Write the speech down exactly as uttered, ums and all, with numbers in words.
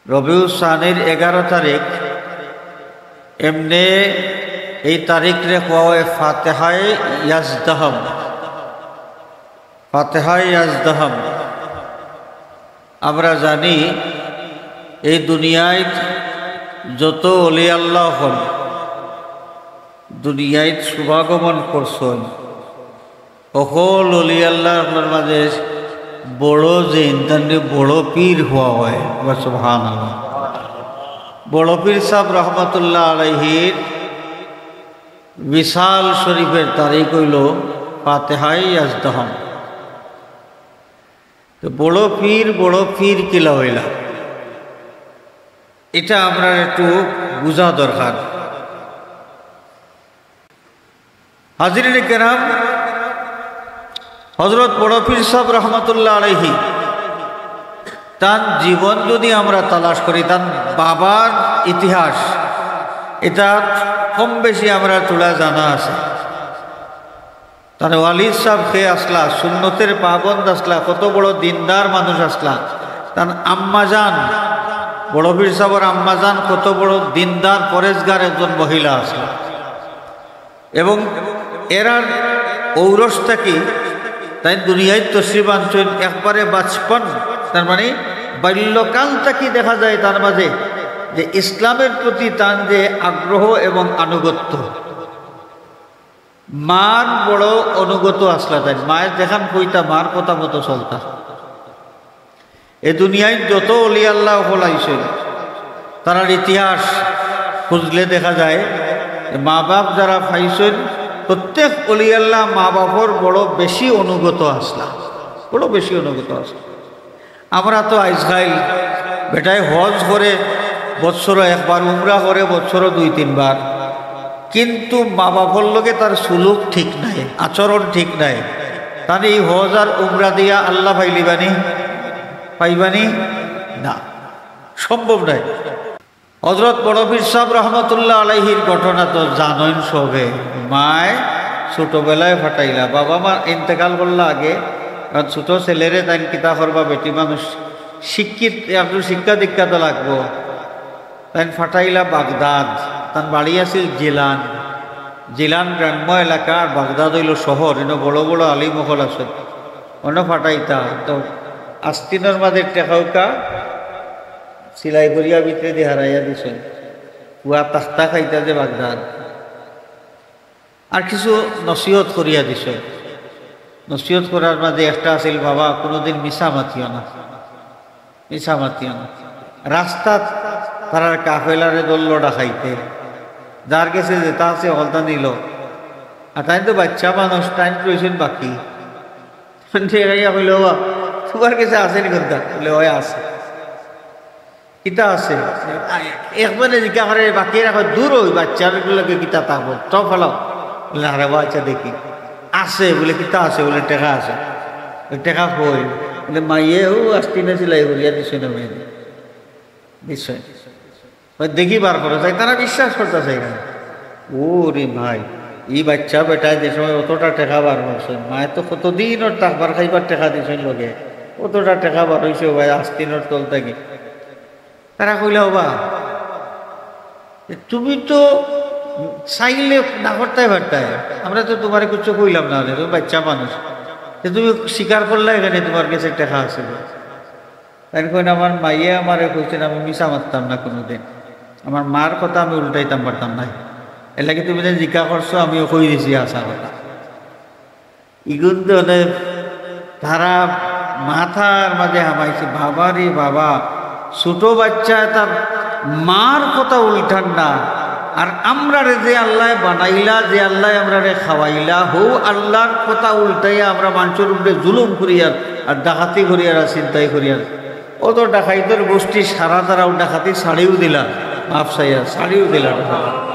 রবিউস সানির এগারো তারিখ। এমনে এই তারিখরে কওয়া অয় ফাতেহায়ে ইয়াজদাহম। ফাতেহায়ে ইয়াজদাহম। আমরা জানি, এই দুনিয়াত যত অলি আল্লাহ অকল দুনিয়াত শুভাগমন করছইন, হকল অলি আল্লাহ অকলর মাঝে বড় যেইন, তানরে বড় পীর কওয়া অয়। সুবহানাল্লাহ। বড় পীর সাব রহমতুল্লাহ আলাইহির বিসাল শরীফের তারিখ অইলো ফাতেহায়ে ইয়াজদাহম। তো বড় পীর, বড় পীর কিলা অইলা, ইটা আমরার একটু বুঝা দরকার। হাজিরিনে কেরাম, হযরত বড় পীর সাব রহমতুল্লাহ আলাইহি, তান জীবন যদি আমরা তালাশ করি, তান বাবার ইতিহাস, ইটা কম বেশি আমরার থুড়া জানা আছে। তান ওয়ালিদ সাব কে আছলা, সুন্নতের পাবন্দ আছলা, কত বড় দিনদার মানুষ আছলা। তান আম্মাজান, বড় পীর সাবর আম্মাজান কত বড় দিনদার পরেজগার একজন মহিলা আছলা। এবং এরার ঔরস থাকি তাইন দুনিয়াত তশরিফ আনছইন একবারে বাচপন, তার মানে বাল্যকাল থাকি দেখা যায় তার মাঝে যে ইসলামের প্রতি তান যে আগ্রহ এবং আনুগত্য। মার বড় অনুগত আছলা তাইন, মায়ে যেখান কইতা মার কথা মতো চলতা। এ দুনিয়াত যত অলি আল্লাহ অকল আইছইন, তারার ইতিহাস খুঁজলে দেখা যায় যে মা বাপ যারা পাইছইন, প্রত্যেক অলি আল্লাহ মা বাপর বড় বেশি অনুগত আছলা, বড় বেশি অনুগত আছলা। আমরা তো আইজকাইল বেটায় হজ করে বছরো একবার, উমরা করে বছরো দুই তিনবার, কিন্তু মা বাপর লগে তার সুলুক ঠিক নাই, আচরণ ঠিক নাই, তাইন এই হজ আর উমরা দিয়া আল্লাহ পাইলিবানি? পাইবানি? না, সম্ভব নাই। হযরত বড় পীর সাব রহমতুল্লাহ আলাইহির ঘটনা তো জানইন সবে। মায় ছোটবেলায় ফাটাইলা, বাবা মা ইন্তেকাল করলা আগে, কারণ ছোট ছেলেরে তাইন কিতা করবা, বেটি মানুষ শিক্ষিত, একটু শিক্ষা দীক্ষা তো লাগবো। তাইন ফাটাইলা বাগদাদ, তান বাড়ি আছিল জিলান। জিলান গ্রাম্য এলাকা, আর বাগদাদ অইলো শহর, ইনো বড় বড় আলিম অকল আছইন। অনো ফাটাইতা, তো আস্তিনর মাঝে টেকাউকা সিলাই করিয়া ভিতরে দি হারাইয়া দিছইন। পুয়া তাখতা খাইতা যে বাগদাদ। আর কিছু নসিহত করিয়া দিছইন। নসিহত করার মাঝে একটা আছিল, "বাবা, কোনোদিন মিছা মাতিও না, মিছা মাতিও না।" রাস্তাত তারার কাফেলারে ধরলো ডাকাইতে, যার গেছে যেটা আছে হকলতা নিল। আর তাইন তো বাচ্চা মানুষ, তাইন রইছইন বাকি। ঠেকাইয়া কইলো, "বাবা, তুমার গেছে আছে নি কোনটা?" বলে, "অয় আছে।" "কিতা আছে?" একবারে জিজ্ঞাসা করে, বাকি রাখো, "দূর অই, বাচ্চার লগে কিতা থাকবো, তো ফেলাও।" বলে, "আরে বা, আচ্ছা দেখি।" "আছে।" বলে, "কিতা আছে?" বলে, "টেকা আছে।" বলে, "টেকা কই?" বলে, "মাইয়ে ও আস্তিনে সিলাই করিয়া দিছে না মেয়ে, দিছে।" বলে, "দেখি বার করো।" যাই, তারা বিশ্বাস করতে চাই না। ও রে ভাই, এই বাচ্চা বেটায় যে সময় অতটা টেকা বার করছে, মায়ে তো কতদিন ওর তাকবার খাইবার টেকা দিছইন লগে, অতটা টেকা বার হইছে ও ভাই, আস্তিনর তল থাকি। তারা কইলা, "ও বা, তুমি তো চাইলে না করতায় পারতায়, আমরা তো তুমারে কিচ্ছু কইলাম না, তুমি বাচ্চা মানুষ, যে তুমি স্বীকার করলা এখানে তুমার গেছে টেকা আছে।" তাইন কইন, "আমার মাইয়ে আমারে কইছইন আমি মিছা মাততাম না কোনোদিন, আমার মার কথা আমি উল্টাইতাম পারতাম না, এর লাগি তুমি যে জিকা করছো আমিও কই দিছি হাছা কথা।" ইগুন তো মানে তারা মাথার মাঝে হামাইছে, বাবা রে বাবা, ছোট বাচ্চায় তার মার কথা উল্টার না, আর আমরারে যে আল্লায় বানাইলা, যে আল্লায় আমরারে খাওয়াইলা, হউ আল্লার কথা উল্টাইয়া আমরা মানষর উপরে জুলুম করিয়ার, আর ডাকাতি করিয়ার, আর ছিনতাই করিয়ার। অত ডাকাইতর গোষ্ঠী সারা তারাও ডাকাতি ছাড়িও দিলা, মাফ চাইয়া ছাড়িও দিলা ডাকাতি।